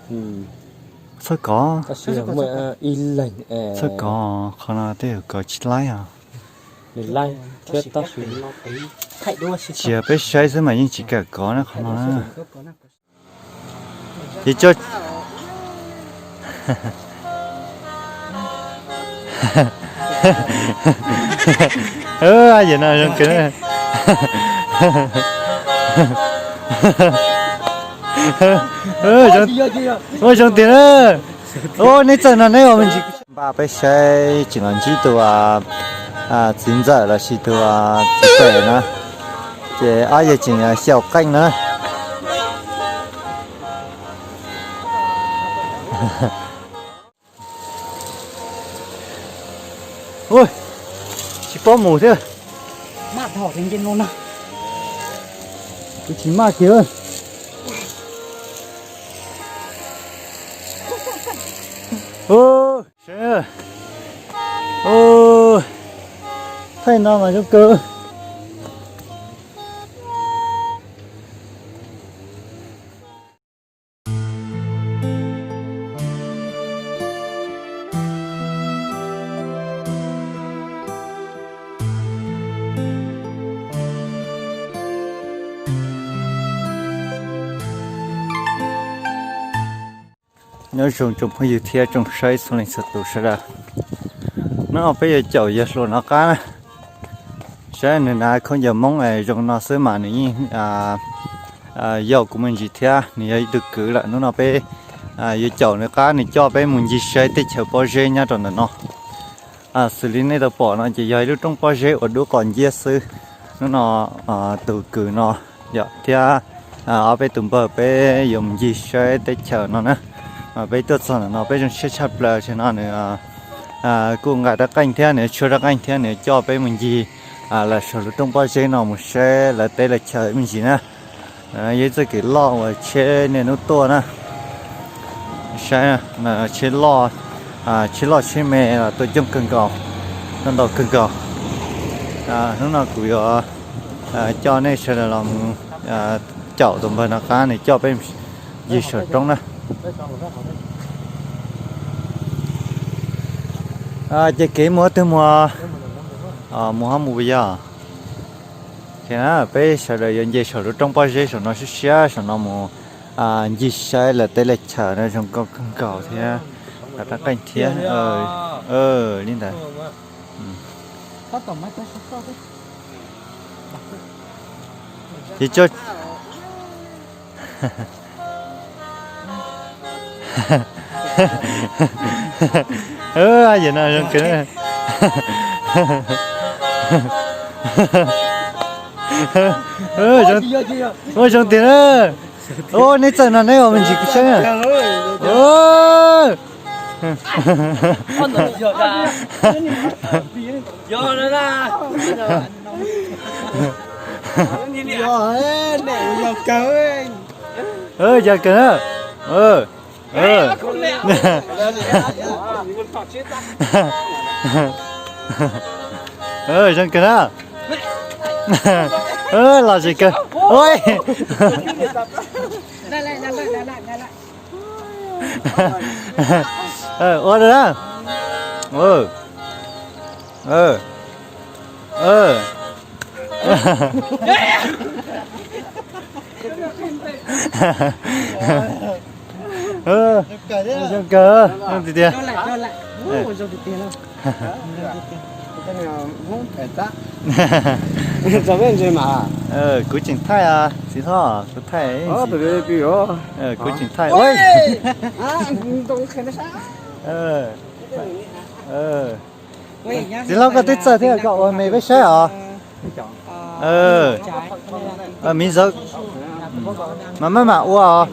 Txhob kov. Txhob kov, qhov no tej zaum kov tsis laib os. Tsis yog peb saib xwb mas yeej tsis kam kov na qhov no na. Ces tso. Yam no zoo kawg. Ua zoo tiag na. Ua nej txawj no neb ua me ntsis. Npaj peb saib tseem los ntsib tus txiv ntxawm lossis tus txiv pem na, ces ob yawg tseem xyaum qeej na. Tsis paub mus thiab. Kuv tsis maj kiag. Thaij no mas zoo kawg. Nyob zoo tsoom phooj ywg thiab tsoom saib txhua leej txhua tus sawv daws. Hnub no peb yuav caum yawg hluas no qab na. Saib nws hnav khaub ncaws Hmoob zoo no xwb mas nws yeej yaum kuv me ntsis thiab, nws yog ib tug kwv lawm. Hnub no peb yuav caum nws qab, nws coj peb mus ncig saib teb chaws pob zeb nyob rau ntawm no. Xws li nej tau pom no ces yog ib lub roob pob zeb uas dub qos nciab xwb. Hnub no tus kwv no yom thiab ob peb tus npawg peb yuav mus ncig saib teb chaws no na. Peb tuaj txog ntawm no peb zoo siab tshaj plaws, tam sim no nws kuj nqa rab qeej thiab nws tshuab rab qeej thiab nws coj peb mus ncig lawm saum lub roob pob zeb no mus saib lawv teb lawv chaw me ntsis na. Yog ib txoj kev loj uas tsheb niaj hnub tuaj na. Saib, tsheb loj, tsheb loj tsheb me los tuaj coob kawg nkaus, tuaj ntau kawg nkaus. Hnub no kuv yuav coj nej sawv daws los mus caum tus npawg no qab, nws coj peb ncig saum roob na. Ces kev mus qhov twg mus? Mus hov mus puas yog? Peb sawv daws yuav nce saum lub roob pob zeb saum no siab siab saum no mus ncig saib lawv teb lawv chaw no zoo nkauj kawg nkaus thiab. Rab qeej thiab li ntawd. Ces tso. Yam no zoo kawg. Ua zoo tiag na. Ua nej txawj no neb ua me ntsis kuv saib na. Yog kawg na. Zoo kawg na. Los tsis kawg. Ua na. Zoo kawg, zoo tiag tiag. Kuv tseem thaij, txiv hlob, kuv thaij. Kuv tseem thaij. Txiv hlob koj twb txawj thiab, koj ua me peb saib os. Miv zawv, mas maj mam ua os.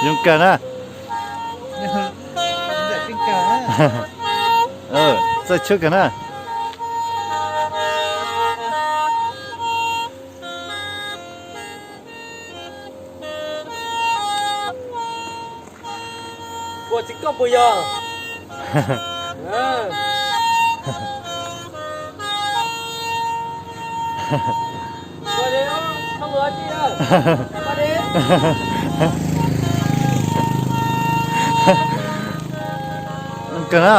Zoo kawg na. Txawj tshoob kawg na. Ua txiv koj puas yog? Kawg na.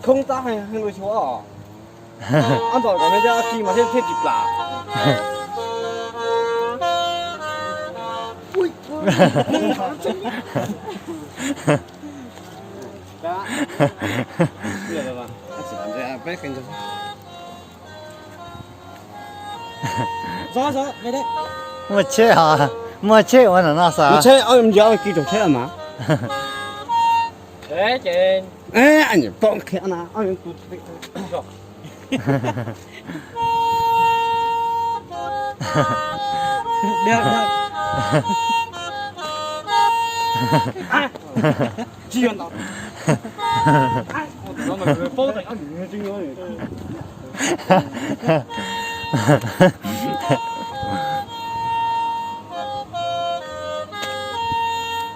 Khoob tab heev li xyuas. Ob ntxhov kom nws coj ki mas thiaj thiaj tsis plam. Muaj tsheb os, muaj tsheb ua no no xav. Tsheb, ob, nco ki tsoom tsheb mas.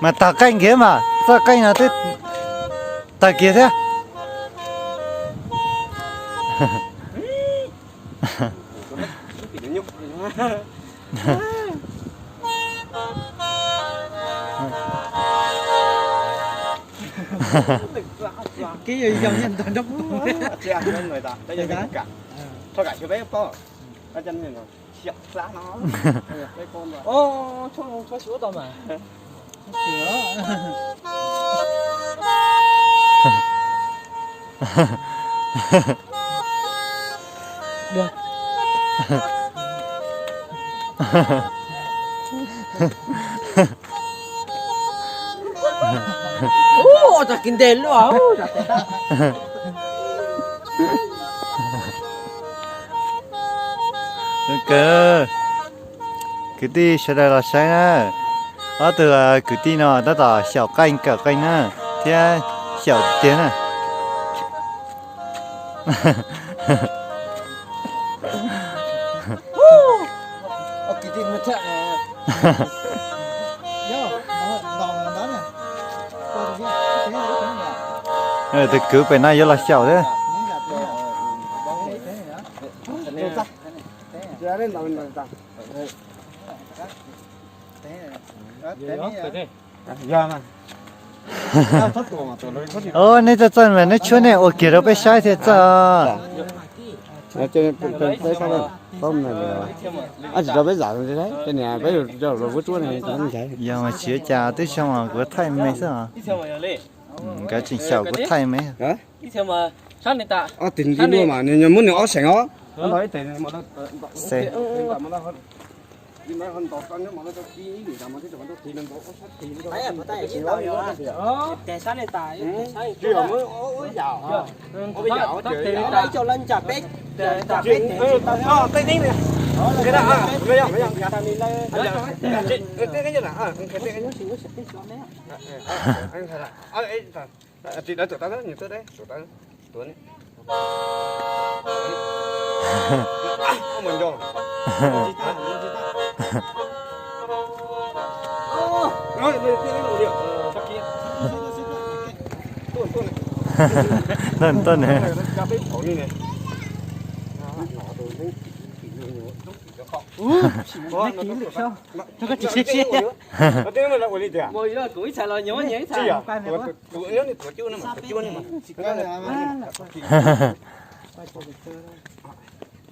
Mas tag qeej kiag mas, txoj qeej no twb tag kiag thiab. Kib yog yog nyob ntawm nraub. Ua tag kis ntes luaj. Kawg, kwv tij sawv daws los saib na, ob tug kwv tij no tab tom xyaum qeej kawm qeej na, thiab xyaum tiag na. Tus kwv pem no yuav los xyaum thiab. Os, nej txawj txawj mas nej tshuab nej ua kiag rau peb saib thiaj txawj. Tsis rau peb zam, peb yuav ua tsuab ne. Yog mas tsis ua cas, twb xyoo mas kuv thaij me xwb os. Nkawd tseem xyaum kuv thaij me. Ob tug nti luaj mas nws muab nws ob seem os. Tuaj, tuaj ne.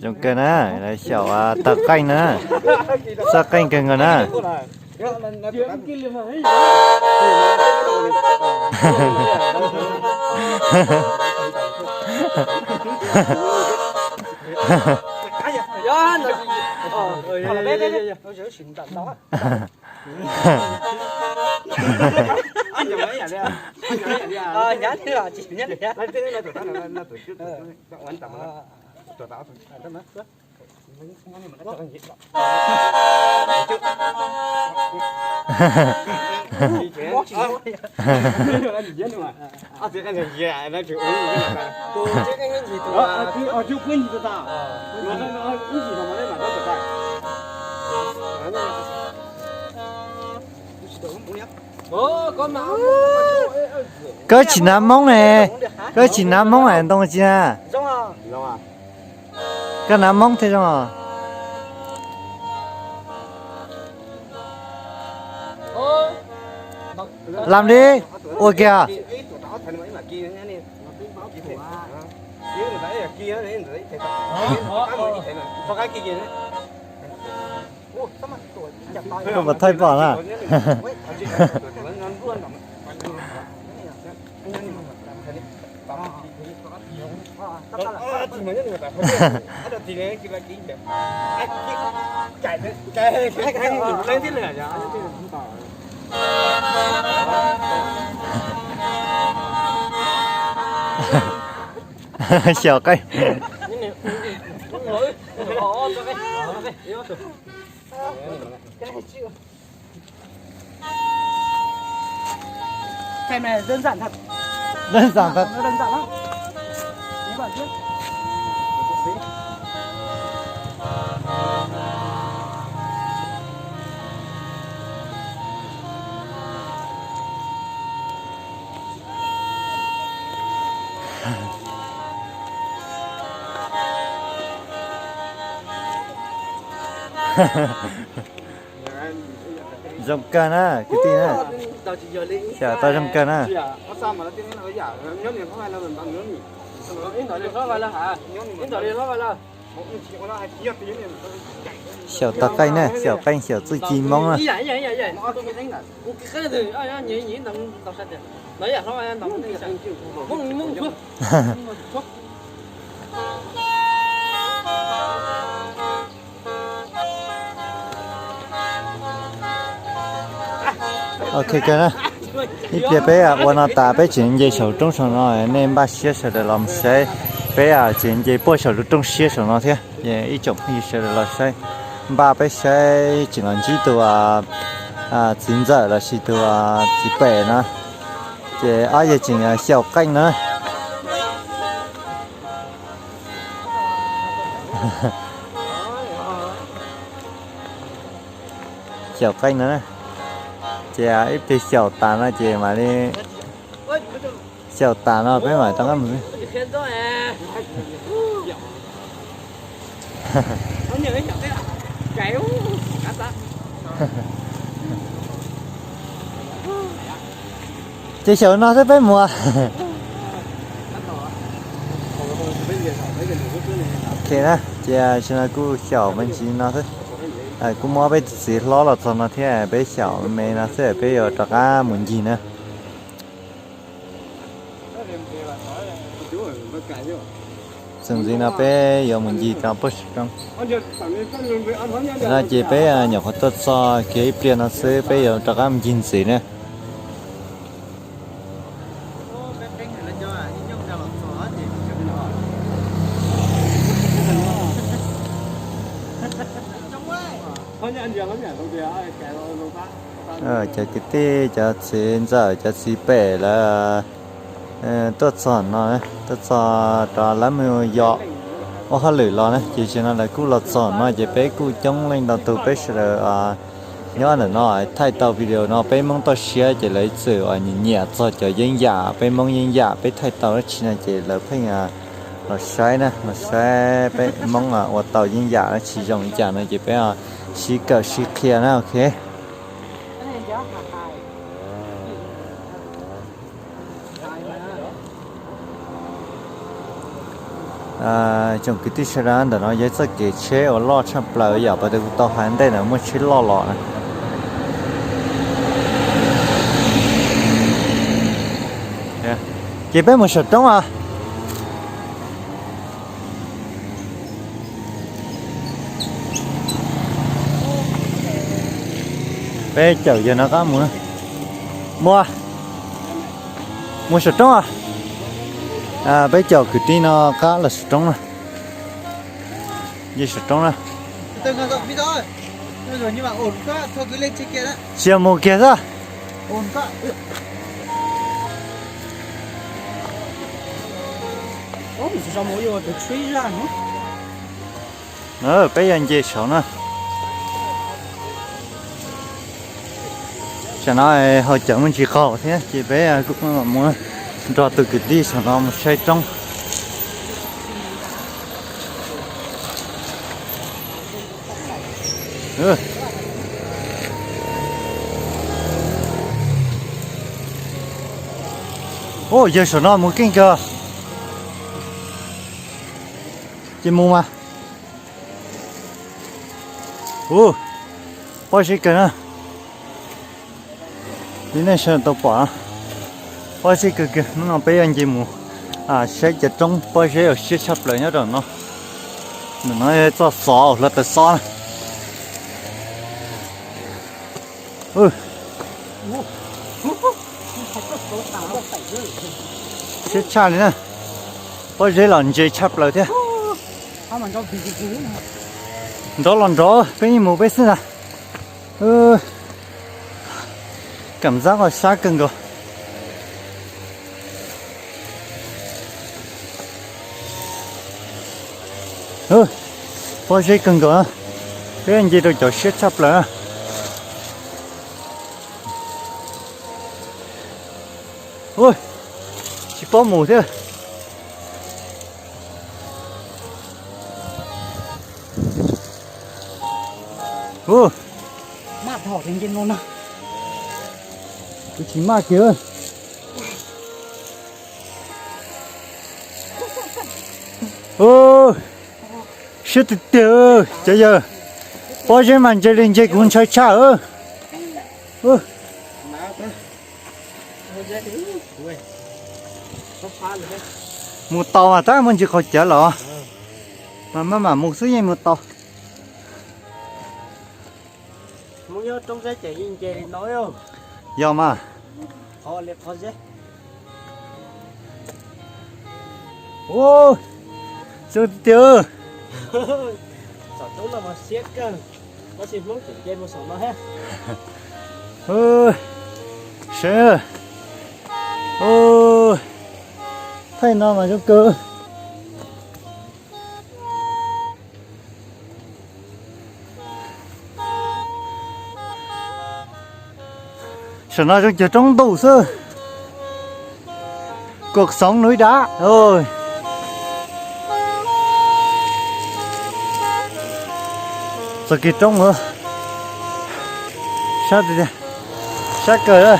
Zoo kawg na, xyaum tawg qeej na, txawj qeej kawg nkaus na. Koj tsis nav Hmoob ne, koj tsis nav Hmoob es ntoo tsis na. Koj nav Hmoob thiaj zoo os. Lam li, ua kiag. Koj puas thaij pom na? Xyaum qeej. Cái này đơn giản thật. Đơn giản thật. Nó đơn giản lắm. Mấy bạn biết. Zoo kawg na kwv tij na. Xyaum tau zoo kawg na. Xyaum tau qeej na, xyaum qeej xyaum txuj ci Hmoob na. Ok, ib pliag peb ua no tas peb tseem nce saum roob saum no, nej npaj siab sawv daws los saib. Peb tseem nce puag saum lub roob siab saum no thiab, ib tsoom phooj ywg sawv daws los saib, npaj peb saib tseem los ntsib tus txiv ntxawm lossis tus txiv pem no, ces ob yawg tseem xyaum qeej no. Xyaum qeej no, ces ib pliag xyaum tas no ces mam li, xyaum tas no peb mam rov qab mus. Ces xyaum no xwb peb mus. Ok na, ces tam sim no kuj xyaum me ntsis no xwb. Kuj muab peb txiv hlob los txog no thiab, peb xyaum me no xwb peb yuav rov qab mus ncig na. Txuas ntxiv no peb yuav mus ncig rau puag saum roob. No ces peb nyuam qhuav tuaj txog kiag ib pliag no xwb peb yuav rov qab mus ncig ntxiv na. Cov kwv tij, cov txiv ntxawm, cov txiv pem lawv tuaj txog no, tuaj txog rov lawv mus yos ua hauj lwm los na, ces tam sim no lawv kuj los txog no ces peb kuj coob leej ntau tus peb sawv daws nyob ntawm no thaij tau video no peb Hmoob toj siab ces lawv txawm nyiam nyiam txog cov yeeb yam peb Hmoob yeeb yam peb thaij tau dab tsi no ces lawv pheej los saib na, los saib peb Hmoob ua tau yeeb yam dab tsi zoo li cas no ces peb sib kawm sib qhia na, ok. Tsoom kwv tij sawv daws, ntawm no yog txoj kev tsheb uas loj tshaj plaws yom, pas tas kuv tau hais ntej ntawd muaj tsheb loj los na. Ces peb mus saum roob as. Peb caum yawg no qab mus. Mus, mus saum roob as. Peb caum kwv tij no qab los saum roob na. Saum roob na. Tsis yog mus kiag xwb. Peb yog nce saum no. Tam no haus cawv muaj ntsis qaug thiab ces peb kuj mam mus nrog tus kwv tij saum no mus saib roob. Ua yawg saum no mus keej kawg. Ces mus mas. Ua, pob zeb kawg na. Li nej sawv daws tau pom, pob zeb kawg kawg. Hnub no peb yuav nce mus saib cov roob pob zeb uas siab tshaj plaws nyob rau no. Ntawm no yog txoj xov uas hluav taws xob na. Siab tshaj li na. Pob zeb los ntse tshaj plaws thiab. Nrov los nrov, peb yeej mus peb xwb ntag. Kam ntxab qhov sab kawg nkaus. Pob zeb kawg nkaus, peb nce rau cov siab tshaj plaws. Tsis paub mus thiab. Kuv tsis maj kiag. Siab tiag tiag cov yawg. Pob zeb mas ntse li ntse kuv ntshai tshaj. Mus tau mas tab muaj ntsis qaug cawv los mas maj mam mus xwb yeej mus tau. Yog mas. Zoo tiag. Saib, thaij no mas zoo kawg. Saum no zoo cov roob ntuj xwb. Cuộc sống núi đá. Txoj kev roob, sab tiag, sab kawg.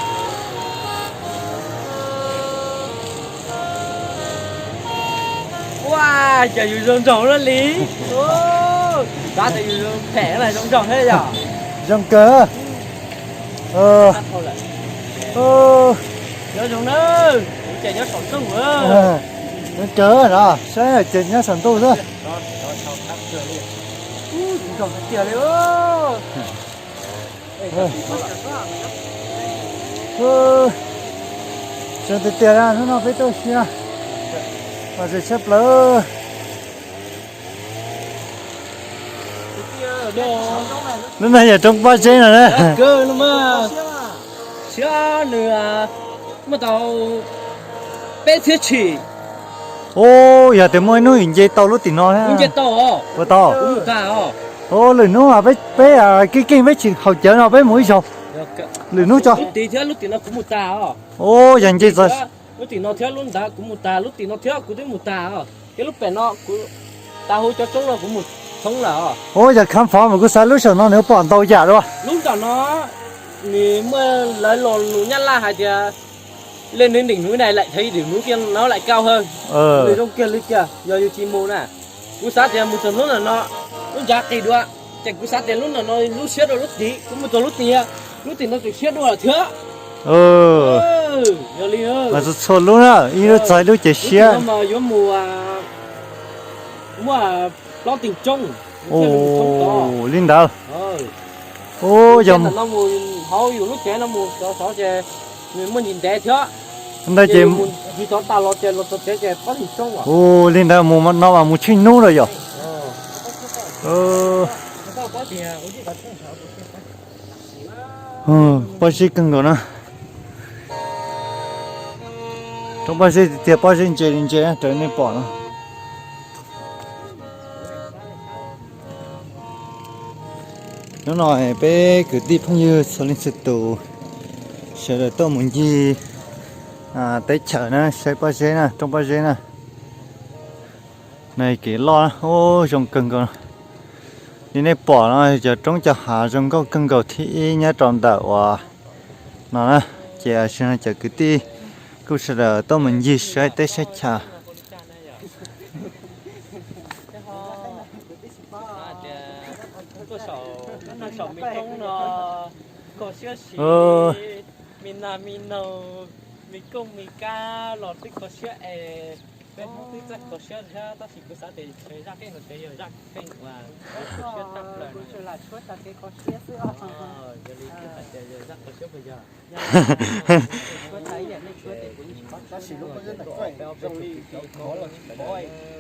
Ua cas yus zoo nraug li. Tab sis yus phem na zoo nraug thiab yom. Zoo kawg. Nyob zoo na, kuv ces nyob saum ntuj. Zoo kawg no, saib ces nyob saum ntuj xwb. Zoo tiag tiag li. Zoo tiag tiag, hnub no peb tuaj sia mas tshaj plaws. Lub no yog roob pob zeb no na. Siab nws muaj tau peb txhiab tshim. Ub, yog tias muaj ib hnub nce tau lub tim no, nce tau, ua tau. Ub, lwm hnub peb keej keej peb tsis haus cawv no peb mus ib zaug. Lwm hnub tso. Lub tim thiab lub tim no kuv mus tas os. Ub, yog nce txog lub tim no thiab lub ntawd kuv mus tas, lub tim no thiab kuv twb mus tas os. Ces lub pem no kuv tas hauv cov roob no kuv mus thoob lawm os. Ub, yog kham fov mas kuv xav lub saum no nws pom ntau yam dua. Lub nram no nws muaj lawv lo lus Nyab Laj hais tias lên đến đỉnh núi này lại thấy đỉnh núi kia nó lại cao hơn. Nws zoo kiag li kiag yog yus tsis mus na. Kuv xav tias mus txog lub nram no, lub nrad qis dua, ces kuv xav tias lub nram no lub siab dua lub tid, kuv mus txog lub tid, lub tim no tseem siab dua lawm thiab. Yog li, mas txhua txhua lub na, ib lub txog ib lub ces siab. Yuav mus, muaj plaub teeg roob. Ub, li ntawd. Ub, yog no mus hauv yus lub tsev no mus txog tod ces nws muaj ntsis ntev thiab. Ntawd ces mus tsis tau tas los ces los txog tsev ces pob teeg roob. Ub, li ntawd mus no mas mus tsheej hnub lawm yom. Pob zeb kawg nkaus na. Roob Pob Zeb tiag tiag, pob zeb ntse li ntse raws nej pom no. Hnub no peb kwv tij phooj ywg txhua leej txhua tus sawv daws tuaj mus ncig teb chaws na, saib Pob Zeb na, roob Pob Zeb na. No kev loj, ub, zoo kawg nkaus. Li nej pom no cov roob cov hav zoo nkauj kawg nkaus thib ib nyob rau ntawm uas no na. Ces tam sim no cov kwv tij kuj sawv daws tuaj mus ncig saib teb saib chaw.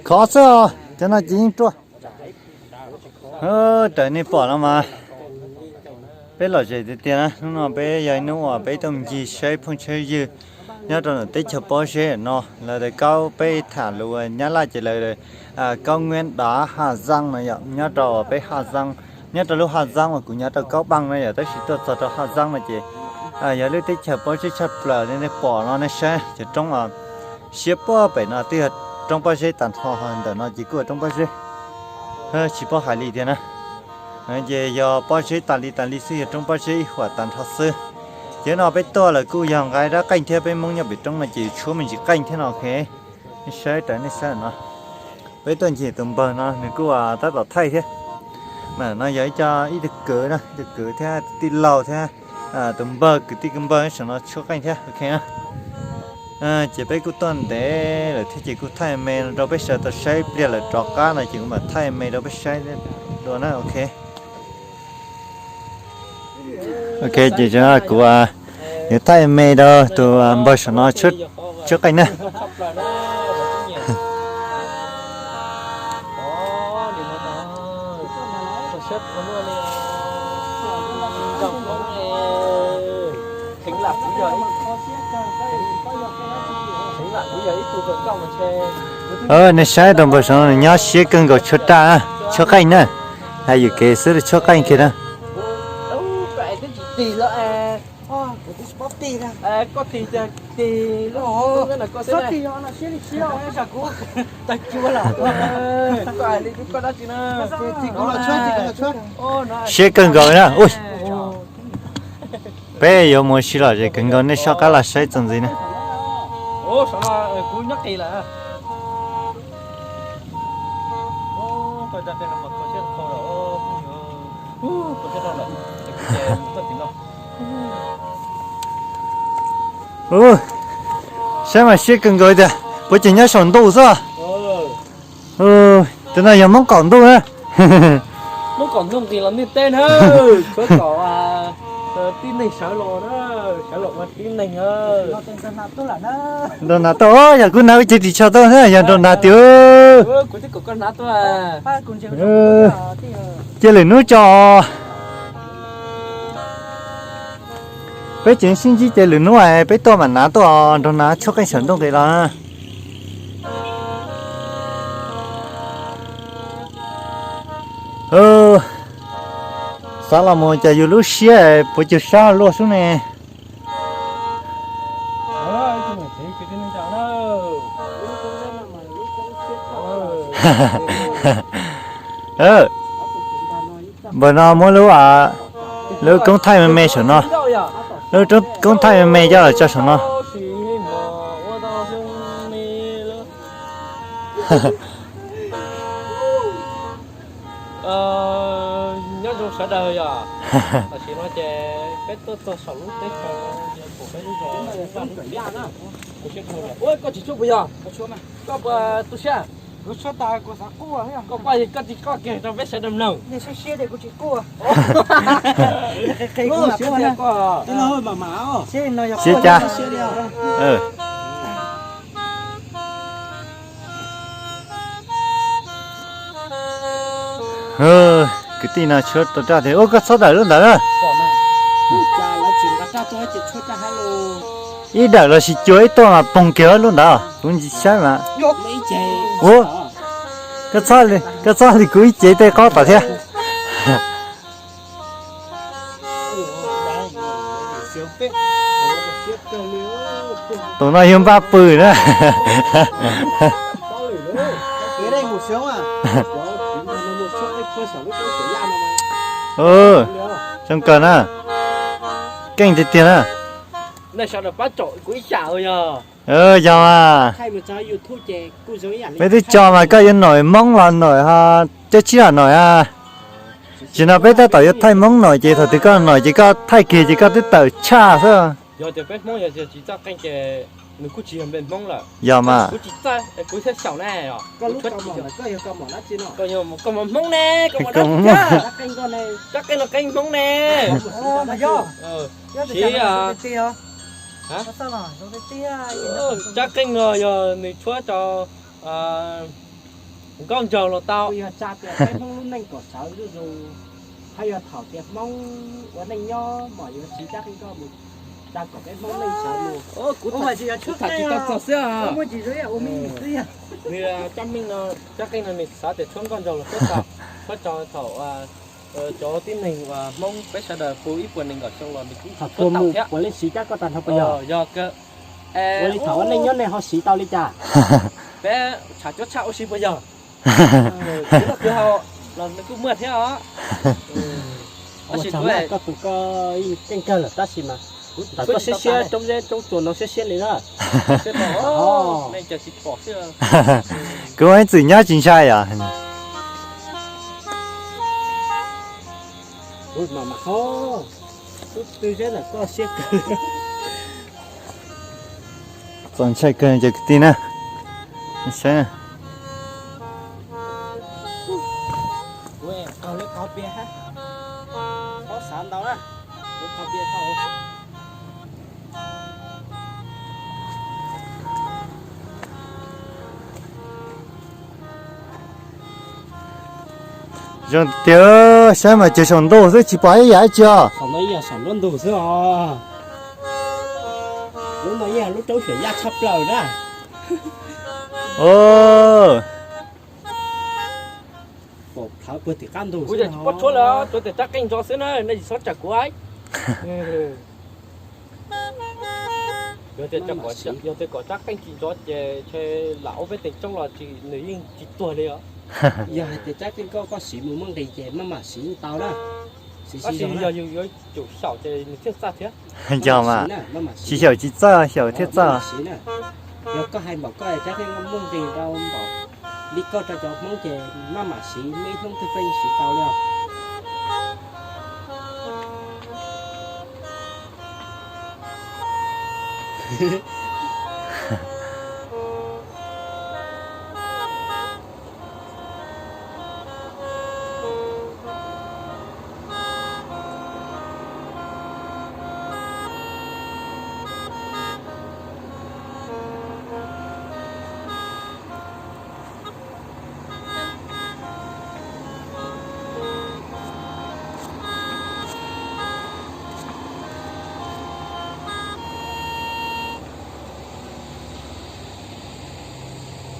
Khov xwb os, cov no ces yeej ruaj. Raws nej pom no mas peb lom zem tiag tiag na. Hnub no peb yog ib hnub uas peb tuaj mus ncig saib phooj saib ywg nyob rau ntawm teb chaws Pob Zeb no. Lawv tias Kaub, peb tham lus Nyab Laj ces lawv Kaub Nkuab Dav Haj Zaab no yom, nyob rau peb Haj Zaab, nyob rau lub Haj Zaab uas kuv nyob rau Kaub Paj no yom, tab sis tuaj txog rau Haj Zaab no ces yog lub teb chaws Pob Zeb tshaj plaws li nej pom no nej saib cov roob siab puag pem no twb yog roob Pob Zeb tag nrho, ntawm no ces kuj yog roob Pob Zeb, tsis paub hais li tiag na. Ces yog Pob Zeb tas li tas li xwb, yog roob Pob Zeb ib huam tag nrho xwb. Ces no peb tuaj lawm kuj yog nqa dab qeej thiab, peb Hmoob nyob pem roob no ces tshuab me ntsis qeej thiab no, ok. Nej saib raws nej saib no, peb tuaj ncig tus npawg no nws kuj tab tom thaij thiab. No yog ib co, ib tug kwv na, ib tug kwv thiab tij laug thiab tus npawg, kwv tij kwv npawg saum no tshuab qeej thiab, ok na. Ces peb kuj tuaj ntev lawm thiab ces kuj thaij me rau peb sawv tau saib, pliag lawm rov qab no ces kuv mam thaij me rau peb saib dua na, ok. Ok, ces kuv yuav thaij me rau tus npawg saum no tshuab qeej na. Nej saib tus npawg saum no nws nyob siab kawg nkaus tshuab raj, tshuab qeej na. Hais yuam kev xwb, tshuab qeej kiag na. Siab kawg nkaus na. Peb yuav mus ua si lom zem kawg nkaus, nej soj qab los saib txuas ntxiv na. Saib mas siab kawg nkaus tiag, puas tseem nyob saum ntuj xwb. Tus no yog Hmoob qaum ntuj na. Nrog nas tuaj, yog kuv nav ces ris tsho tuaj, yog nrog nas tiag. Cia lwm hnub tso. Peb tseem sib ntsib ces lwm hnub peb tuaj mam nav tuaj, nrog nav tshuab qeej saum ntuj nqis los. Xav los mus cas yus lub siab puas cuag sab luaj xwb ne. Npawg no muab lub, lub koob thaij me me saum no, lub koob thaij me me coj los tso saum no. Nyob zoo sawv daws yom. Tam sim no ces peb tuaj txog saum lub teb chaws, peb lub zos, koj tsis tshuab puas yog? Koj puas tu siab? Koj paj koj tsis koj kiag rau peb sawv daws mloog. Siab cas? Kwv tij no tshuab tau raj tiag. Ua koj txhob tawm lub ntawd na. Ib dawm los sis cua ib tuaj mas poog kiag lub ntawd, kuv ntsis saib mas. Ua, koj txhob li kuv ib ce tej qaub tom thiab. Tus no yog npaj pw na. Zoo kawg na. Keej tiag tiag na. Yog mas. Peb twb tso mas koj yuav noj Hmoob los noj, cov tsib los noj a. Tsis no peb tab tom yuav thaij Hmoob noj ces thaum twg koj noj ces koj thaij kiag ces koj twb tawm tshaj xwb. Yog mas. Koj mus Hmoob ne, koj mus dab tsi thiab? Tsob qeej no qeej Hmoob ne. Siv, tsob qeej no yog nws tshuab rau nkauj nraug los tau. Yog tsa tias peb Hmoob lub neej kom sawv zuj zus, hab yog thaum tias Hmoob ua neej nyob mas yuav siv tsob qeej ko mus tsa kom peb Hmoob neej sawv mus. Kuv tham tsis tau txog xwb. Nws tsob qeej no, tsob qeej no nws xav tias tshuab nkauj nraug los tshuab tau, tshuab tau thaum cov tib neeg uas Hmoob peb sawv daws pw ib puas nees nkaum xyoo los nws kuj tshuab tau thiab. Puav leej siv tsob ko tag nrho puas yog? Yog kawg. Ua li thaum ua neej nyob nej ho siv tau li cas? Peb tshav cuab tshaj ua si puas yog? Kuv noj kwv haus los nws kuj muaj thiab os. Tab sis koj tus koj yeej keej kawg lawm tab sis mas ntawm koj siab siab roob zeb roob tsuas no siab siab li na. Kuv ib txwm nyob tsis ntshai os. Txaus ntshai kawg cov kwv tij na. Saib. Zoo tiag, saib mas ces saum ntuj xwb tsis pom ib yam dab tsi os. Saum ntuj xwb os. Lub no yeej lub roob xyuam yaj tshaj plaws na. Kuv tsis paub tshuab lawm, tsuav tias tsob qeej ntso xwb na, nej tsis txhob tsam kuv. Yog tias kom tsob qeej tsis ntso ces ntshe lam ua peb teem tsoob los tsis, nws yeej tsis tuag li os. Yog hais tias tsob qeej koj, koj siv mus muaj nqis ces maj mam siv tau na. Tab sis yog yus yuav tsum xyaum ces nws thiaj txawj thiab. Yog mas, tsis xyaum tsis txawj, xyaum thiaj txawj. Yog koj hais npaum koj tsob qeej muaj nqis rau npaum li koj rau cov Hmoob ces maj mam siv, muaj ib hnub twg koj yeej siv tau li os.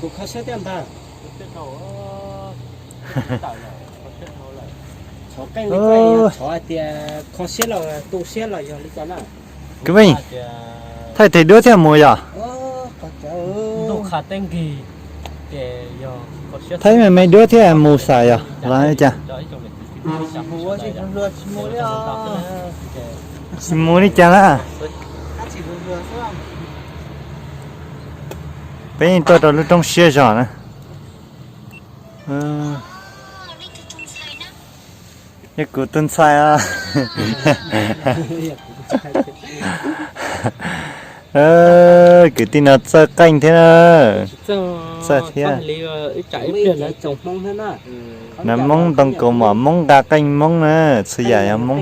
Kuv kho siab tiag ntag. Txhob qeej li, txhob hais tias kho siab los tu siab los yog li cas na. Koj me, thaij tes duab thiaj mus yog? Thaij me me duab thiaj mus xav yog los cas? Tsis mus li cas na. Peb yeej tuaj rau lub roob siab zog na. Yog kuv tus ntxhais. Kwv tij no txawj qeej thiab na. Txawj thiab. Nas Hmoob ntoo kaus mom Hmoob, nqa qeej Hmoob na, txhua yam yog Hmoob.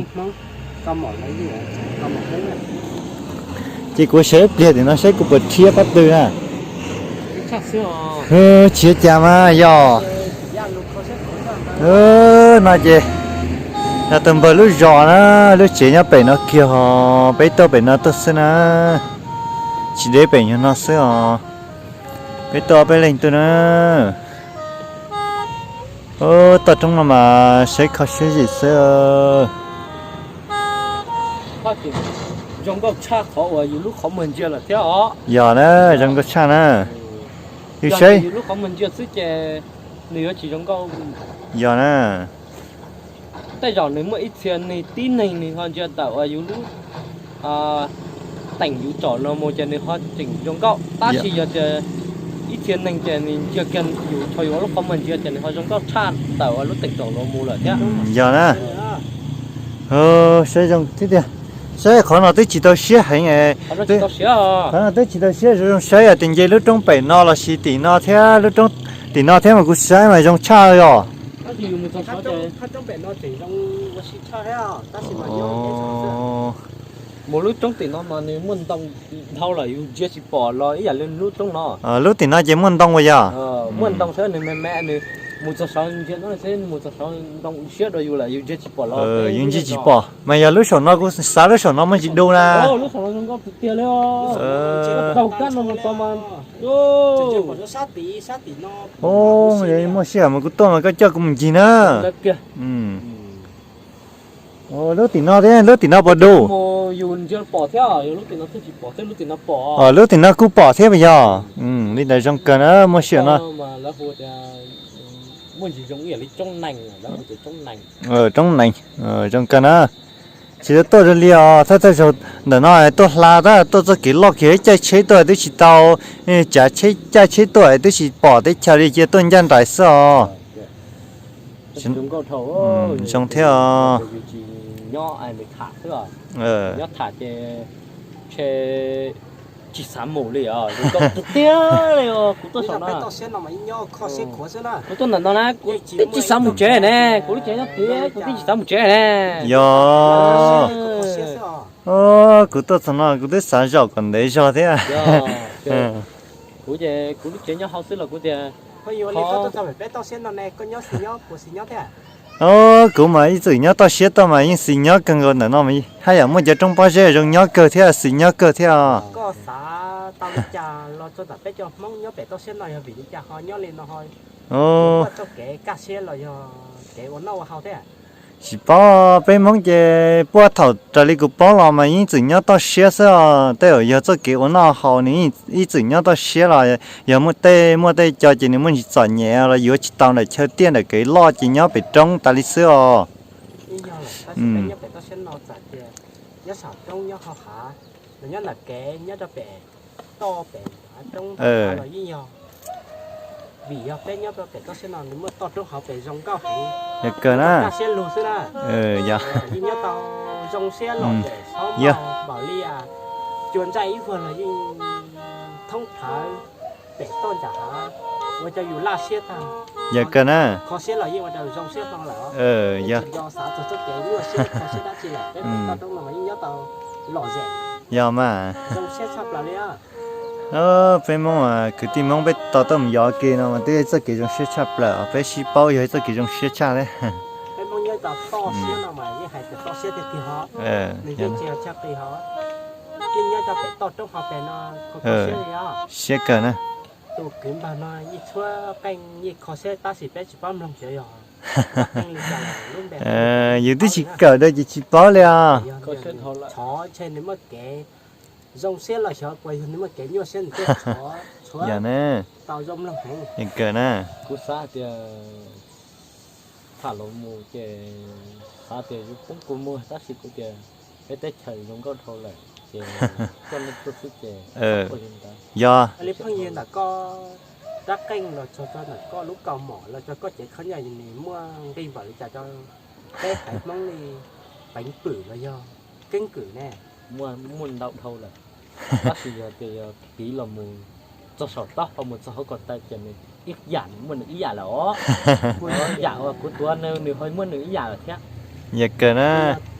Ces kuv sawv ib pliag tim no saib kuv puas rhiab pob tw na. Hwv, tsis ua cas mas yog. No ces yog tus npawg lub zos na, lub tsev nyob pem no kiag ho, peb tuaj pem no tuaj xwb na. Tsis deb pem nyuag no xwb os. Peb tuaj peb leeg tuaj na. Toj roob no mas saib kho siab zim xwb. Zoo nkauj tshaj qhov uas yus lub qhov muag ntsia lawm thiab os. Yog na, zoo nkauj tshaj na. Yus saib yus lub qhov muag ntsia xwb ces nws yuav tsis zoo nkauj. Yog na. Tej zaum nws muaj ib txhia neeg tib neeg nws ho ntsia tawm uas yus lub teem yus tsom no mus ces nws ho tseem zoo nkauj, tab sis yog tias ib txhia neeg ces nws ntsia kiag yus, thaum yus lub qhov muag ntsia ces nws ho zoo nkauj tshaj tawm uas lub teem tsom no mus lawm thiab. Yog na. Saib zoo thiab tiag. Saib qhov no twb tsis tau siab heev. Qhov no twb tsis tau siab, zoo zoo saib tias nce lub roob pem no los sis tim no thiab, lub roob tim no thiab mas kuv saib mas zoo tshaj os. Mus lub roob tim no mas nws muaj ntoo dhau lawm, yus ntsia tsis pom los ib yam li lub roob no. Lub tim no ces muaj ntoo ua yog? Muaj ntoo thiab nws me me, nws mus txog saud ntsia no thiab mus txog saud ntoo siab rau yus lawm yus ntsia tsis pom los. Yus ntsia tsis pom mas yog lub saum no kuv xav lub saum no muaj ntsis du na. Lub saum no zoo nkauj tiag tiag li. Taug kab no mus tau mas. Muaj sij hawm mas kuv tuaj mas koj coj kuv mus ncig na. Lub tim no thiab lub tim no puas du? Yus ntsia pom thiab, yus lub tim no thiab tsis pom thiab, lub tim no pom. Lub tim no kuj pom thiab puas yog? Li ntawd zoo kawg na, muaj sij hawm no. Muaj ntsis zoo ib yam li roob nees, lawv hu tias roob nees. Roob nees, zoo kawg na. Tsis tau tuaj zoo li os, thawj thawj zaug ntawm no tuaj hla tab tuaj txoj kev loj kiag, caij tsheb tuaj twb tsis tau, tsav tsheb caij tsheb tuaj twb tsis pom teb chaws li, cia tuaj ncaj nraim xwb os. Zoo thiab os. Nyob tham ces ntshe tsis xav mus li os, zoo nkauj tiag tiag li os. Kuv tuaj saum no, kuv tuaj ntawm no na, kuv twb tsis xav mus tsev ne, kuv lub tsev nyob tid kuv twb tsis xav mus tsev ne. Yog, kuv tuaj txog no kuv twb xav zaum kom ntev zog thiab. Kuv ces kuv lub tsev nyob hauv xwb los kuv tias, kuv mas ib txwm nyob toj siab tuaj mas yeej xis nyob kawg nkaus ntawm no, haj yam muaj cov roob pob zeb zoo nyob kawg thiab xis nyob kawg thiab. Tsis paub, peb Hmoob ces puag thaum raws li kuv paub los mas yeej txwm nyob toj siab xwb os. Tej zaum yog txoj kev ua noj haus nws ib txwm nyob toj siab los yog muaj tej muaj tej co ces nws muaj ntsis txom nyem los yuav tsis tau ntawm chaw tiaj ntawm kev loj ces nyob pem roob tas li xwb os. Vim yog peb nyob rau pem toj siab no nws muaj toj roob hauv pes zoo nkauj heev, yog kawg na, siab lug xwb na. Yog yeej nyob tau zoo siab los pem, txhob npaum li cua ntsaj ib vuag los yeej thoob plhawv pem toj ntsam hav, ua cov yus laj siab tag. Yog kawg na, kho siab los yeej ua rau zoo siab hlo lawm. Yog, tsis nco xav txog txoj kev nyuaj siab kho siab dab tsi lawm, peb pem toj roob no mas yeej nyob tau lom zem. Yog mas, zoo siab tshaj plaws li. Peb Hmoob, kwv tij Hmoob peb tau tuaj mus yos ke no mas twb yog txoj kev zoo siab tshaj plaws, peb sib paub yog txoj kev zoo siab tshaj thiab. Peb Hmoob nyob tau toj siab no mas yeej hais tias toj siab tiag tiag hos, nws yeej tsis yog tshaj qis hos. Yeej nyob tau pem toj roob hauv pes no, kho siab li os. Siab kawg na. Tus kwv npawg no yeej tshuab qeej yeej kho siab tab sis peb tsis paub mloog xyov yog qeej li cas lub npe. Yus twb tsis kawm dua ces tsis paub li os. Tshov ntshe nws muaj kev zoo siab los xyov puas yog nws muaj kev nyuaj siab nws thiaj tshov tshuab tau zoo mloog heev. Kawg na. Kuv xav tias tham los mus ces xav tias yuav poob kua muag tab sis kuv tias peb teb chaws zoo nkauj dhau lawm ces koj nej tuaj xwb ces yog li phooj ywg ntawm koj rab qeej los txog rau ntawm koj lub kaus mom los txog koj cev khaub ncaws nws muaj nqi npaum li cas rau peb haiv Hmoob li peev pwm los yog keeb kwm ne? Muaj ntau dhau lawm, tab sis yog tias yog piv los mus txog saum taub hau mus txog hauv ko taw ces nws ib yam nws muaj nws ib yam lawm os. Yam uas kuv tuav nws ho muaj nws ib yam lawm thiab. Yog kawg na,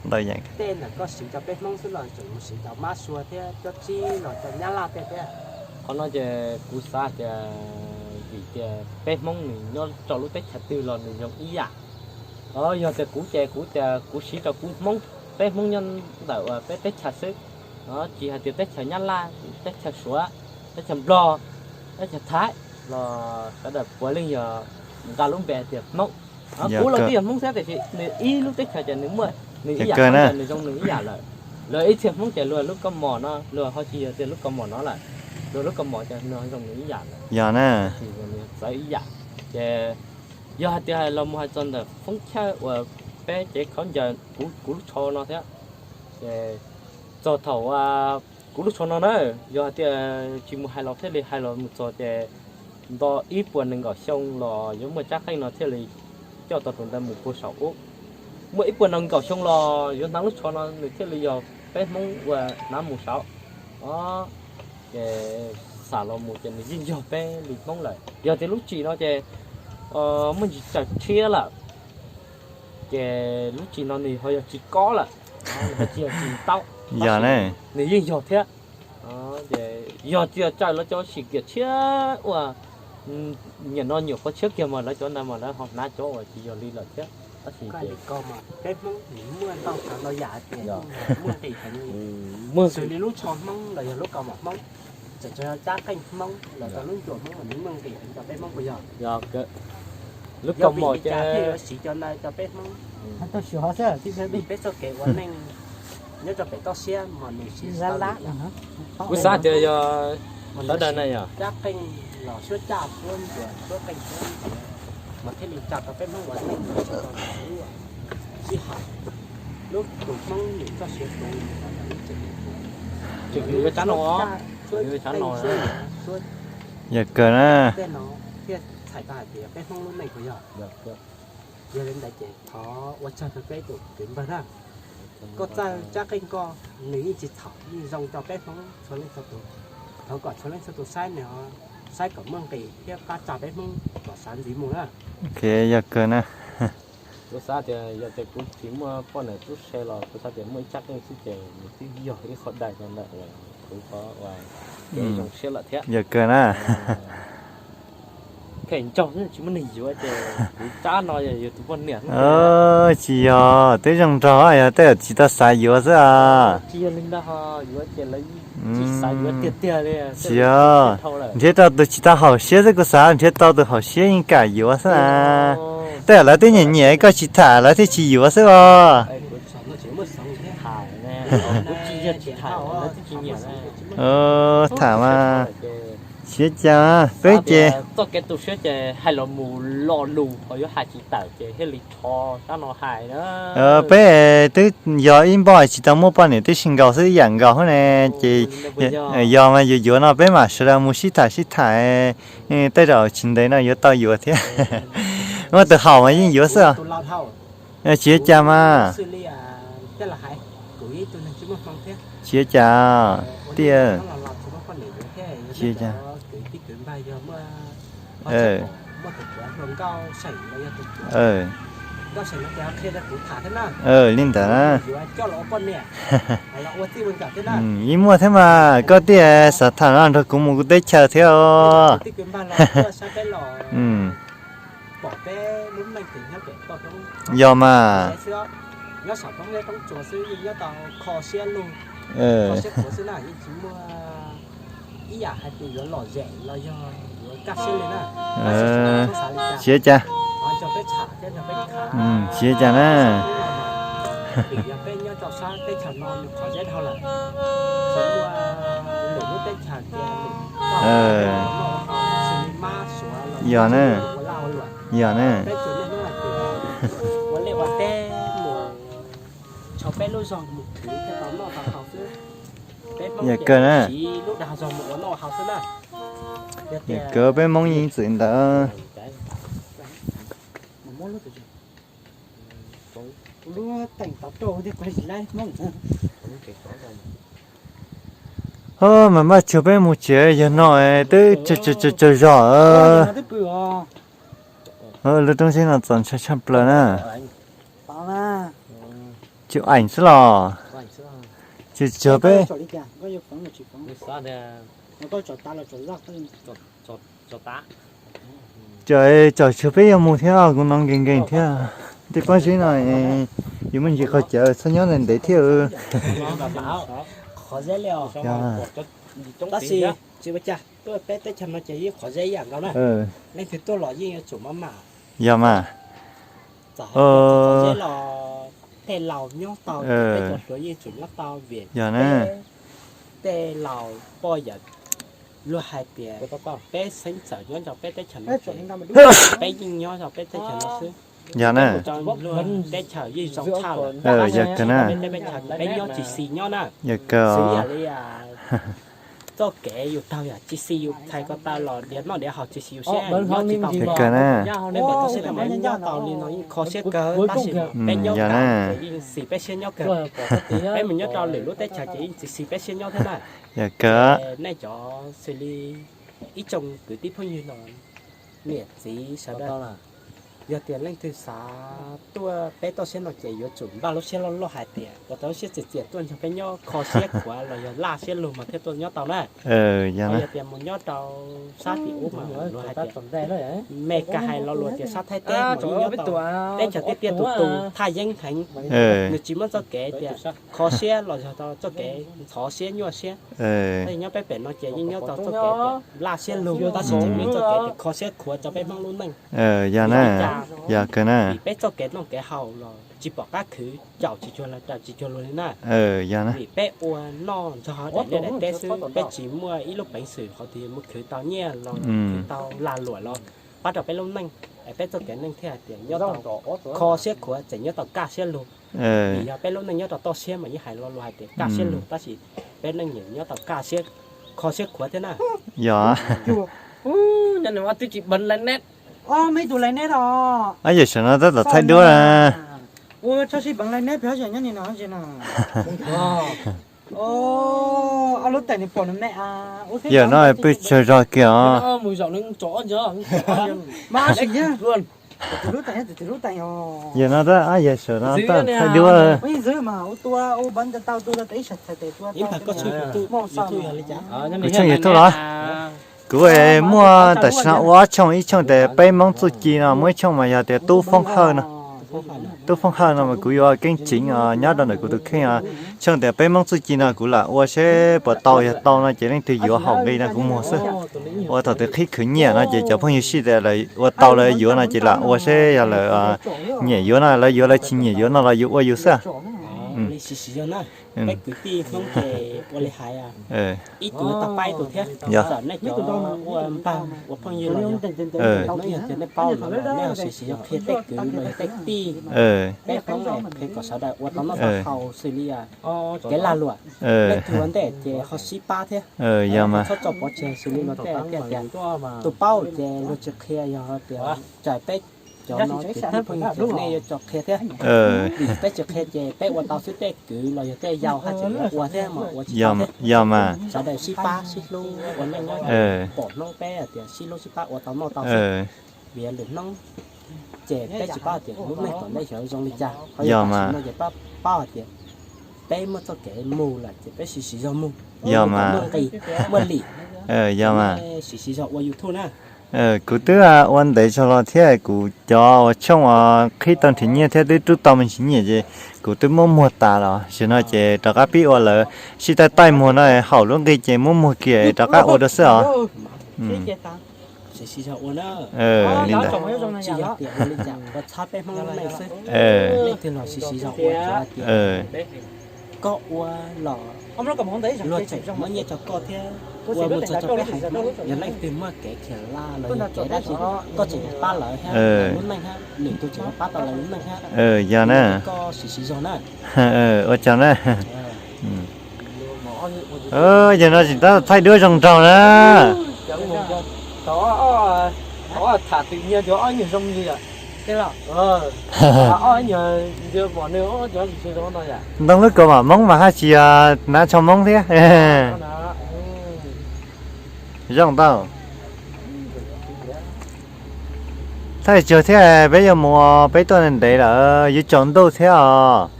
ntau yam. Tej ntawm koj siv rau peb Hmoob xwb los tseem mus siv rau mab sua thiab cob tsib los rau nyab laj tej thiab? Qhov no ces kuv xav tias vim tias peb Hmoob nws nyob rau lub teb chaws twg los nws zoo ib yam. Yog tias kuv ces kuv tias kuv siv rau kuv Hmoob, peb Hmoob nyob ntawm peb teb chaws xwb. Tsis hais tias teb chaws Nyab Laj, teb chaws Suav, teb chaws Nplog, teb chaws Thaib los sawv daws puav leej yog nqa lub npe hais tias Hmoob. Kuv los twb yog Hmoob thiab tiam sis nws ib lub teb chaws ces nws muaj nws ib yam, nws zoo nws ib yam lawm. Luag ib txhia Hmoob ces luag lub kaus mom no luag ho tsis yog tias lub kaus mom no lawm, luag lub kaus mom ces nws zoo nws ib yam lawm. Yog na, txawv ib yam. Ces yog hais tias los mus hais txog ntawm Foob Chawj uas peb cev khaub ncaws, kuv lub tsho no thiab, ces txog thaum kuv lub tsho no na, yog hais tias tsis mus hais los thiaj li hais los mus txog ces nto ib puas nees nkaum xyoo los yuav muaj Tsab Qeej no thiaj li coj tau tus ntawd mus puag saum ub. Muaj ib puas nees nkaum xyoo los yuav hnav lub tsho no nws thiaj li yog peb Hmoob uas hnav mus saud. Ces xam los mus ces nws yeej yog peb li Hmoob lawm. Yog tias lub tsim no ces muaj ntsis tsaws tshiab lawm, ces lub tsim no nws ho yog tsis kob lawm, nws ho tsis yog tsis taub, nws yeej yog thiab. Ces yog tsis yog tsaws lawv cov sim kiam tshiab uas nyiam no nyuam qhuav tshiab kiag mas lawv cov ntawd mas lawv ho hnav cov uas tsis yog li lawm thiab. Tab sis ces peb Hmoob nws muaj ntau tsav ntau yam tias muaj nqis heev li. Xws li lub tsho Hmoob los yog lub kaus mom Hmoob, txawm tsis yog Tsab Qeej Hmoob los rau lub ncuas Hmoob mas nws muaj nqis heev rau peb Hmoob puas yog? Lub kaus mom ces thiaj yuav siv cov ntawd rau peb Hmoob. Peb txoj kev ua neej nyob rau pem toj siab mas nws siv kuv xav tias yog sawv daws na yog Tsab Qeej los suab caj suab ncuav suab qeej suab ncuav mas thiaj li tsa tau peb Hmoob ua neej tau lub sij hawm, lub tus Hmoob nws txoj sia tus tseem yuav tsab no, yuav tsab no. Yog kawg na. Tej no thiaj txhais tau hais tias peb Hmoob lub neej puas yog? Yog li ntawd ces thov ua tsaug rau peb tus kwv npawg na. Koj txawj Tsab Qeej koj, nws yeej tsis txhaum, yeej zoo rau peb Hmoob txhua leej txhua tus. Thov kom txhua leej txhua tus saib nws, saib kom muaj nqis thiab pab tsa peb Hmoob kom sawv ntxiv mus na. Ok, yog kawg na. Kuv xav tias yog tias kuv tsis muaj poj niam tub se los kuv xav tias muaj ib Tsab Qeej xwb ces nws twb yog ib qho dais rau ntawm kuv qhov uas zoo siab lawm thiab. Yog kawg na. Phem ntsaug tsis muaj neeg yuav ces kuv tsab no yog yus tus poj niam. Tsis yog, twb zoo nraug yog tej tsis tau xav yuav xwb os. Tsis yog, nrhiav rau tus tsis tau haum siab xwb, kuv xav nrhiav tau tus haum siab yeej kam yuav xwb na. Tej lawv twb nyiam nyiam koj tsis tham lawv thiaj tsis yuav xwb os. Tham mas, tsis ua cas, peb ces txoj kev tu siab ces hais los mus lo lus ho yuav hais tsis tawm ces thiaj li rho sab no hais na. Peb twb yog ib npoj tsis tau muaj poj niam tib si nkaus xwb ib yam nkaus ne, ces yog mas yuav yuav no peb mam sawv daws mus sib tham sib tham, tej zaum tsis ntev no yuav tau yuav thiab. Muaj tus haum mas yeej yuav xwb os. Tsis ua cas mas. Tsis ua cas, tiag. Tsis ua cas. Li ntawd na. Yeej muaj thiab mas, koj thiaj xav tham no nrog kuv mus kuv teb chaws thiab os. Yog mas. Tsis ua cas. Tsis ua cas na. Yog na. Yog na. Yog kawg na. Yog kawg, peb Hmoob yeej txwm ntawd. Mas npaj tsuag peb mus tsev yog no twb tsaug zog. Lub roob siab no txaus ntshai tshaj plaws na. Tsuag eem xwb los. Tsuag peb. Tsom tsom tsuag peb yuav mus thiab, kuv hnov nkees nkees thiab. Tej pob zeb no yuav muaj ntsis qhov cawv txhob nyob ntev ntev thiab. Qhov zeb li os. Tab sis tsis ua cas, tuaj peb teb chaws no ces yeej qhov zeb ib yam nkaus na. Leej twg tuaj los yeej yuav tsum maj mam. Yog mas. Txawm hais tias txog qhov zeb los tej laus nyob tau, peb cov hluas yeej tsum nyob tau vim yog na, tej laus poj yawm luag hais tias peb xeeb txawm nyob rau peb teb chaws no ces peb yeej nyob rau peb teb chaws no xwb. Yog na. Teb chaws yeej zoo tshaj lawm. Yog kawg na. Peb nyob tsis xis nyob na. Yog kawg. Xws li txoj kev yus taug yam tsis xis yus txhais ko taw los diav noj diav haus tsis xis yus siab nyob tsis tau. Yog kawg na. Peb nyob tau li no yeej kho siab kawg tab sis peb nyob ces yeej xis peb siab nyob kawg. Peb mus nyob rau lwm lub teb chaws ces yeej tsis xis peb siab nyob thiab na. Yog kawg. Nej cov xws li ib tsoom kwv tij phooj ywg los niam txiv sawv daws, yog tias leej twg xav tuaj peb toj siab no ces yuav tsum npaj lub siab loj loj hais tias ua tau lub siab txias txias tuaj nrog peb nyob kho siab khuav los yog laj siab lug mas thiaj tuaj nyob tau na. Yog tias mus nyob rau sab tim ub mas luag hais tias, me kas hais lo lus tias sab Thaib teb mas yeej nyob tau, teb chaws tiaj tiaj tus tus thaj yeeb heev, nws tsis muaj txoj kev tias kho siab los yog tau txoj kev ntxhov siab nyuaj siab. Tab sis nyob peb pem no ces yeej nyob tau txoj kev tias laj siab lug tab sis tseem muaj txoj kev tias kho siab khuav rau peb Hmoob lub neej. Yog na. Yog kawg na. Vim peb txoj kev noj kev haus los tsis pom qab khwv, caum tsis cuag los raws tsis cuag luag li na. Yog na. Vim peb ua noj nrog daim liaj daim teb xwb, peb tsis muaj ib lub peev xwm qhov twg mus khwv tau nyiaj los khwv tau lag luam los pab rau peb lub neej, es peb txoj kev neej thiaj hais tias nyob tau kho siab khuav tseem nyob tau kaj siab lug. Vim yog peb lub neej nyob rau toj siab mas yeej hais lo lus hais tias kaj siab lug tab sis peb neej nyiam nyob tau kaj siab, kho siab khuav thiab na. Yog. Yawm saum no tab tom thaij duab na. Yawm no pw tsawg zog kiag os. Yawm no tab, yawm saum no tab thaij duab. Kuv tshooj YouTube los? Kuv muaj tam sim no ua ob tshooj, ib tshooj tias peb Hmoob txuj ci no, muaj ib tshooj mas yog tias Tub Foob Hawj no. Tub Foob Hawj no mas kuv yuav keeb tseev nyob rau ntawm kuv tus kheej. Tshooj tias peb Hmoob txuj ci no kuv lam ua seb puas tau, yog tau no ces leej twg yuav haum nqi no kuv muag xwb. Ua thaum twg qhib khwv nyiaj no ces cov phooj ywg sij tias lawv ua tau lawv yuav no ces lam ua seb yog lawv nyiam yuav no lawv yuav, lawv tsis nyiam yuav no los yuav ua yus xwb. Peb kwv tij Hmoob ces ua li hais, ib tug tau pab ib tug thiab. Txawm nej cov ua npawg ua phooj ywg los yog, hnub yog tias nej paub lawm nej ho siv siv zog qhia tej kwv los yog tej tij, peb Hmoob qhia kom sawv daws ua tau noj tau haus xws li kev lag luam, leej twg ua ntej ces ho sib pab thiab. Txhob tso pov tseg xws li luag tej tias tus paub ces luag tsis qhia, yog tias txawm peb cov no ces phooj ywg ces nej yuav tso qhia thiab. Vim peb tsis qhia ces peb ua tau xwb, tej kwv los yog tej yau haj tseem yuav ua thiab mas ua tsis tau thiab. Sawv daws sib pab sib hlub ua neej nyob, pom hnub peb hais tias sib hlub sib pab ua tau noj tau xwb. Vim lwm hnub ces peb tsis paub hais tias lub neej tom ntej xyov zoo li cas, ho yog tam sim no ces pab, paub hais tias peb muaj txoj kev mus lawm ces peb siv siv zog mus, muaj nqis muaj lim. Yog mas. Siv siv zog ua YouTube na. Kuv twb ua ntev zog los thiab, kuv cov uas tshooj uas qhib tau nrhiav nyiaj thiab twb rub tau me ntsis nyiaj ces kuv twb muab muag tas los, tam sim no ces rov qab pib ua lawm, sib taij taij muag no, haum lub nqi ces muab muag kiag rov qab ua dua xwb os. Siv siv zog ua na. Li ntawd. Tsis yog tias ua li cas ua txhawb peb Hmoob lub neej xwb. Leej twg los siv siv zog ua, tsuav hais tias koj ua los luag tseem muab nyiaj rau koj thiab. Ua mus txog rau peb haiv Hmoob, yog leej twg muaj kev khiav laj los yog kev dab tsi, koj tseem yuav pab lawv thiab, lawv lub neej thiab, lwm tus tseem yuav pab tau lawv lub neej thiab. Yog na. Koj siv siv zog na. Ua tsaug na. Yog no tseem tab tom thaij duab zoo nraug na. Ntoo lub kaus mom Hmoob mas haj tsis yog hnav tsho Hmoob thiab. Zoo ntau. Thaij tsuag thiab, peb yuav mus, peb tuaj ntev lawm, yuav tsaus ntuj thiab os.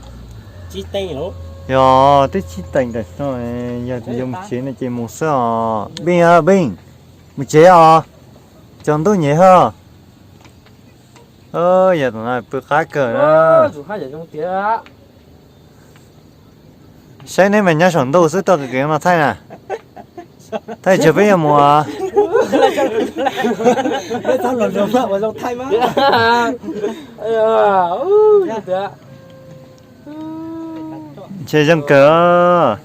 Yog twb tsib teev tam no, yog yuav mus tsev no ces mus xwb os. Beej, Beej, mus tsev os. Tsaus ntuj nyem hos. Yog tam no pw qab kawg na. Saib neb mas nyob saum ntuj xwb, tuaj kev no thaij na. Thaij tsuas peb yuav mus. Ntshe zoo kawg.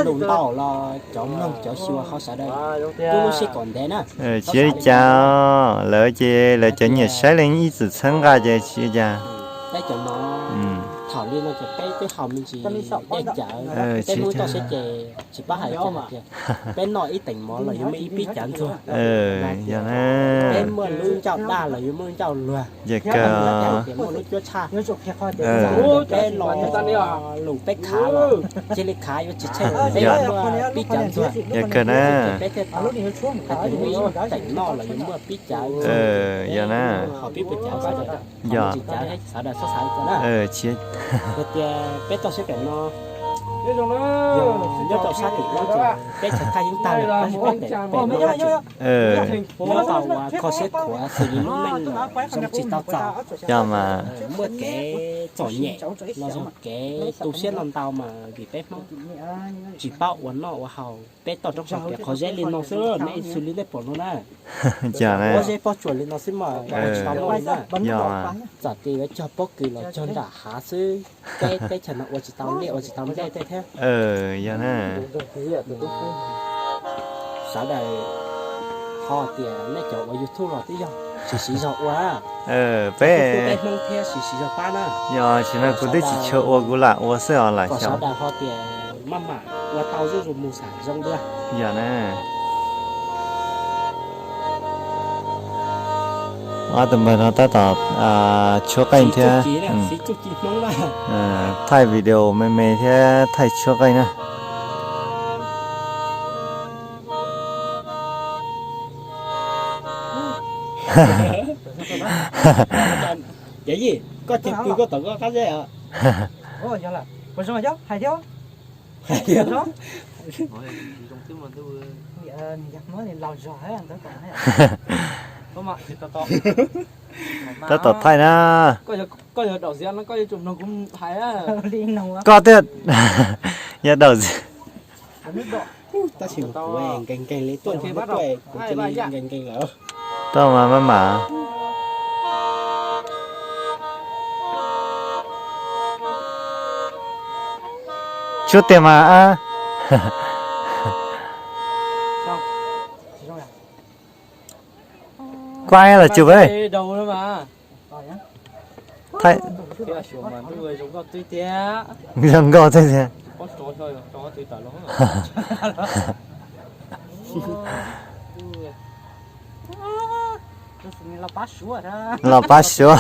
Lus ntau los cov mloog cov xyuas ho sawv daws tub lub sij kom ntev na. Tsis ua li cas, lawv ces lawv cov nyiam saib leej ib txwm txhawb nqa ces tsis ua cas. Peb cov no thaum li no ces peb twb haus me ntsis dej cawv, peb hnub toj siab ces tsis pab hais tias peb noj ib teem mov los yuav muaj ib pib cawv ntxuag. Peb muaj lub ncauj daj los yuav muaj lub ncauj luag. Ces muaj lub cuab tshaj. Peb los lus peb khav los cia li khav yuav tsis tsheej, peb muaj pib cawv ntxuag. Peb thiaj tau hais tias muaj ib teem noj los yuav muaj pib cawv ntxuag. Ho pib puas cawv, tsis cawv sawv daws txhob xav li cas na. Yog tias peb toj siab pem no, yog nyob rau sab tim ub ces peb chaw thaj yeej tag lawm, tab sis peb pem no haj tseem nyob tau ua kho siab khuav xws li lub neej zoo tsis tau txaus. Yog mas muaj kev txom nyem los yog kev tu siab no ntau mas vim peb Hmoob tsis paub ua noj ua haus, peb toj roob saum kev qhov zeb li no xwb, nej xws li nej pom no na. Pob zeb pob tsuas li no xwb mas tsis tau noj li na. Yog mas txawm tias yuav cog pob kws los cog nram hav xwb, peb teb chaws no ua tsis tau liaj ua tsis tau ntej tej thiab. Yog na. Sawv daws qhov tias nej cov ua YouTube los twb yog siv siv zog ua, peb Hmoob thiab siv siv zog pab na. Yog tsis no kuv twb tsis tshua ua, kuv lam ua xwb os, lam xyov. Sawv daws qhov tias maj mam ua tau zuj zus mus xam zoo dua. Yog na. Ob tug npawg no tab tom tshuab qeej thiab, thaij video me me thiab thaij tshuab qeej na. Yog, koj cia pw koj tom koj qab zeb os. Tab tom thaij na. Koj thiaj yog daum zi. Tab sis kuv nkees nkees li tuaj, kuv cia li nkees nkees lawm. Tau mas maj mam. Tshuab tiag mas. Kuaj los cub. Zoo nkauj thiab tiag. Los pab suav.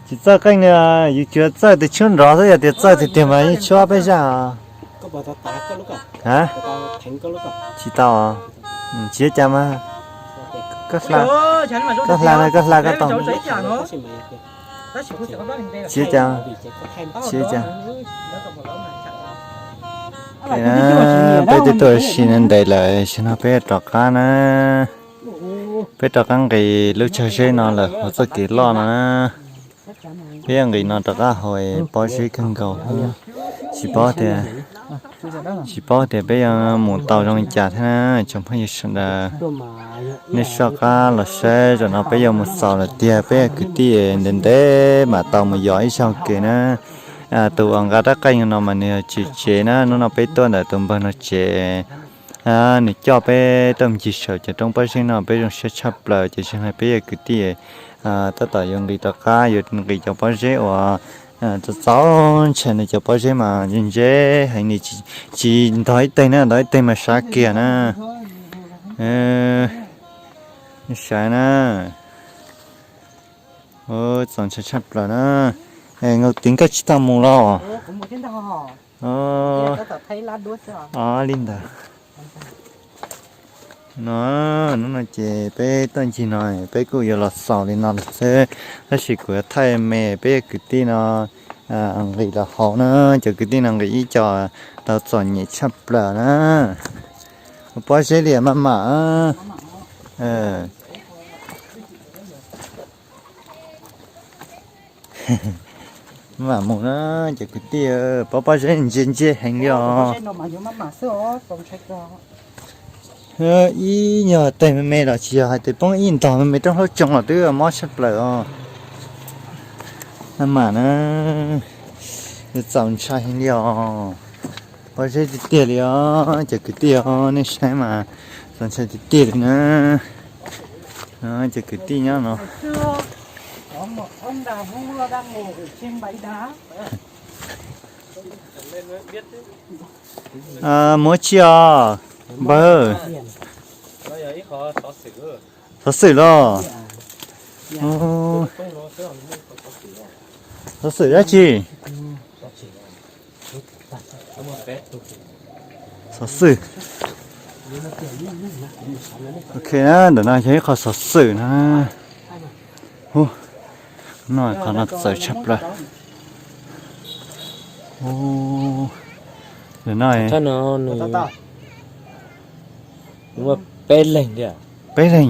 Tsis txawj qeej li, yus tsuas txawj tus tshuab nrov xwb, yog tias txawj tiag tiag mas yeej tshuab peb zaj os. Tsis tau, tsis ua cas mas. Koj hla no, koj hla koj tau. Tsis ua cas, tsis ua cas. Peb twb tuaj ua si ntev lawm, tam sim no peb rov qab na. Peb rov qab nqis lub tsag zeb no lawm hauv txoj kev loj no na. Peb yuav nqis no rov qab hauv, pob zeb kawg nkaus. Tsis paub tias, tsis paub tias peb yuav mus tau zoo li cas thiab na tsoom phooj ywg sawv daws. Nej soj qab los saib, zaum no peb yuav mus xaus lawm tiag, peb yog kwv tij ntev ntev mam tau mus yos ib zaug kev na. Tus uas nqa rab qeej no mas nws yog tsev tsev na, hnub no peb tuaj ntawm tus npawg no tsev, nws coj peb tuaj ncig saum cov roob pob zeb no, peb zoo siab tshaj plaws. Ces zaum no peb yog kwv tij tab tom yuav nqis rov qab, yuav nqis cov pob zeb uas txaus txaus ntshai, nws cov pob zeb mas ntse ntse heev li, tsis ntog ib teg na, ntog ib teg mas sab kiag na. Saib na, txaus ntshai tshaj plaws na. Nkaus tid koj tsis tau mus los? Li ntawd no, hnub no ces peb tuaj ncig no, peb kuj yuav los xaus li no lawm xwb, tab sis kuv yuav thaij me peb kwv tij no nqis los hauv na, cov kwv tij no nqis ib co tau txom nyem tshaj plaws na. Pob zeb li maj mam. Mam mus na, cov kwv tij, pob pob zeb ntse ntse heev li os. Ib nyuag teg me me los tsis yog hais tias poob ib ntog me me roob hlaub tsoo los twb mob tshaj plaws os. Maj mam na, txaus ntshai heev li os. Pob zeb tiag tiag li os cov kwv tij os, nej saib mas txaus ntshai tiag tiag li na. Cov kwv tij nyob no. Muab tsi os npawg? Xov xwm los? Xov xwm dab tsi? Xov xwm. Ok na, ntawm no yog ib qho xov xwm na. No, qhov no txawv tshaj plaws. Ntawm no, thaj no nws muaj peb leeg thiab. Peb leeg?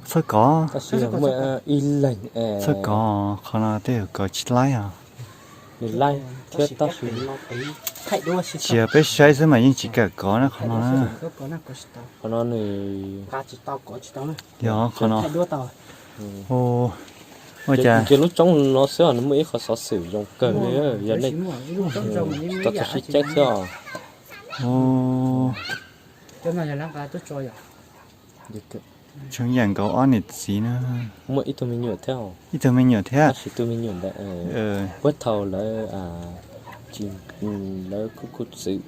Txhawj kov. Tab sis muaj ib leeg, txhawj kov, qhov no tej zaum kov tsis laib os. Nws laib thiab tab sis tsis yog peb saib xwb mas yeej tsis kam kov na qhov no na. Qhov no nws yog qhov no. Ua cas ntshe lub roob no xwb os, nws muaj ib qho xov xwm zoo kawg li, yog nej tau txog sib ceeb xwb os. Tseem yam nkaus ob niam txiv na. Muaj ib tug me nyuam thiab. Ib tug me nyuam thiab. Tab sis tus me nyuam ntawd puag thaum lawv, lawv kuj kuj txwv,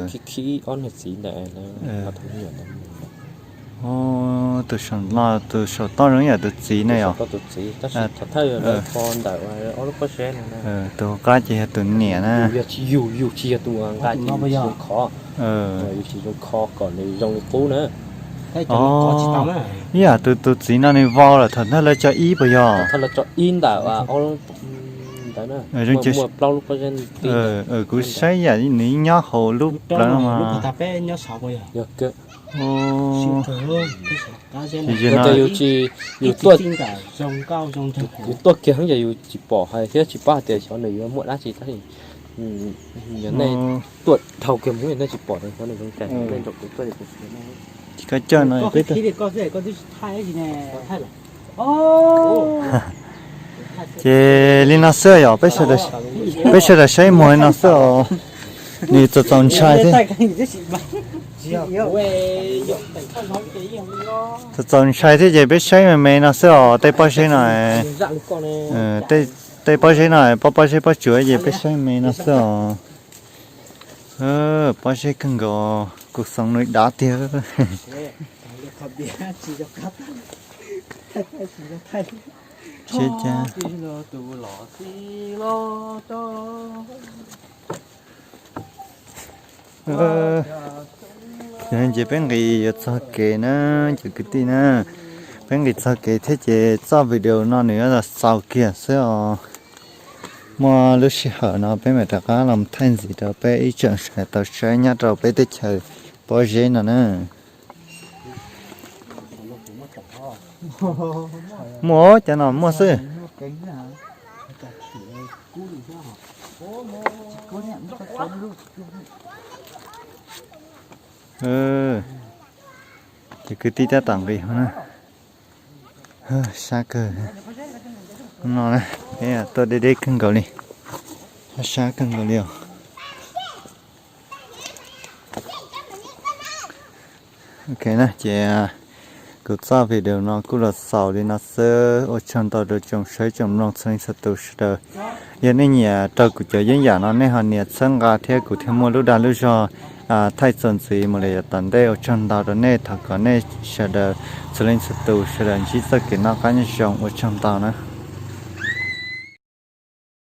khib khib ob niag txiv ntawd, tus me nyuam ntawd. Tus saum no, tus saum toj zoo yam tus txiv ne yom. Tus txiv, tab sis thaum thawj lawv kho ntawm ob lub pob zeb no na. Tus qab ces yog tus niam na. Yus yog tsis yug, yus tsis yog tus nqa ces yus tsis zoo kho. Yus tsis zoo kho kom nws zoo li qub na. Ib yam tus, tus txiv no nws vau lawm thaum thawj lawv tso ib puas yog? Thaum thawj lawv tso ib ntawm ntawd na. Muaj plaub lub pob zeb. Kuv saib yam nws nyob hauv lub plawv no mas. Yog kawg. Yus tuaj kiag heev ces yus tsis pom hais thiab tsis paub hais tias xyov nws yuav muaj dab tsi tab sis yog nej tuaj dhau kiag mus nej tsis pom xyov nws zoo cas, nej nrog kuv tuaj. Koj coj no peb tuaj. Ces li no xwb yom, peb sawv daws saib muag li no xwb os. Nws txaus txaus ntshai thiab. Txaus txaus ntshai thiab ces peb saib me me no xwb os, tej pob zeb no. Tej pob zeb no, pob pob zeb pob tsuas ces peb saib me no xwb os. Pob zeb kawg nkaus, kuv xoom nws dav tiag. Ces peb nqis yuav txog kev na, cov kwv tij na. Peb nqis txog kev thiab ces txoj video no nws yuav xaus kiag xwb os. Muaj lub sij hawm no peb mam rov qab los thaij ntxiv rau peb ib tsoom sawv daws tau saib nyob rau peb teb chaws pob zeb no na. Muaj, cov no muaj xwb. Ces kwv tij tab tom nqis na. Sab kawg no na, tuaj deb deb kawg nkaus li, sab kawg nkaus li os. Ok na, ces kuv txoj video no kuj los xaus li no xwb. Ua tsaug ntau rau tsoom saib tsoom mloog txhua leej txhua tus sawv daws. Yog nej nyiam raug kuv cov yeeb yam no nej ho nias txhawb nqa thiab kuv thiaj muaj lub dag lub zog thaij txuas ntxiv mus li yav tom ntej. Ua tsaug ntau rau nej, thov kom nej sawv daws txhua leej txhua tus sawv daws ntsib txoj kev noj qab nyob zoo. Ua tsaug ntau na.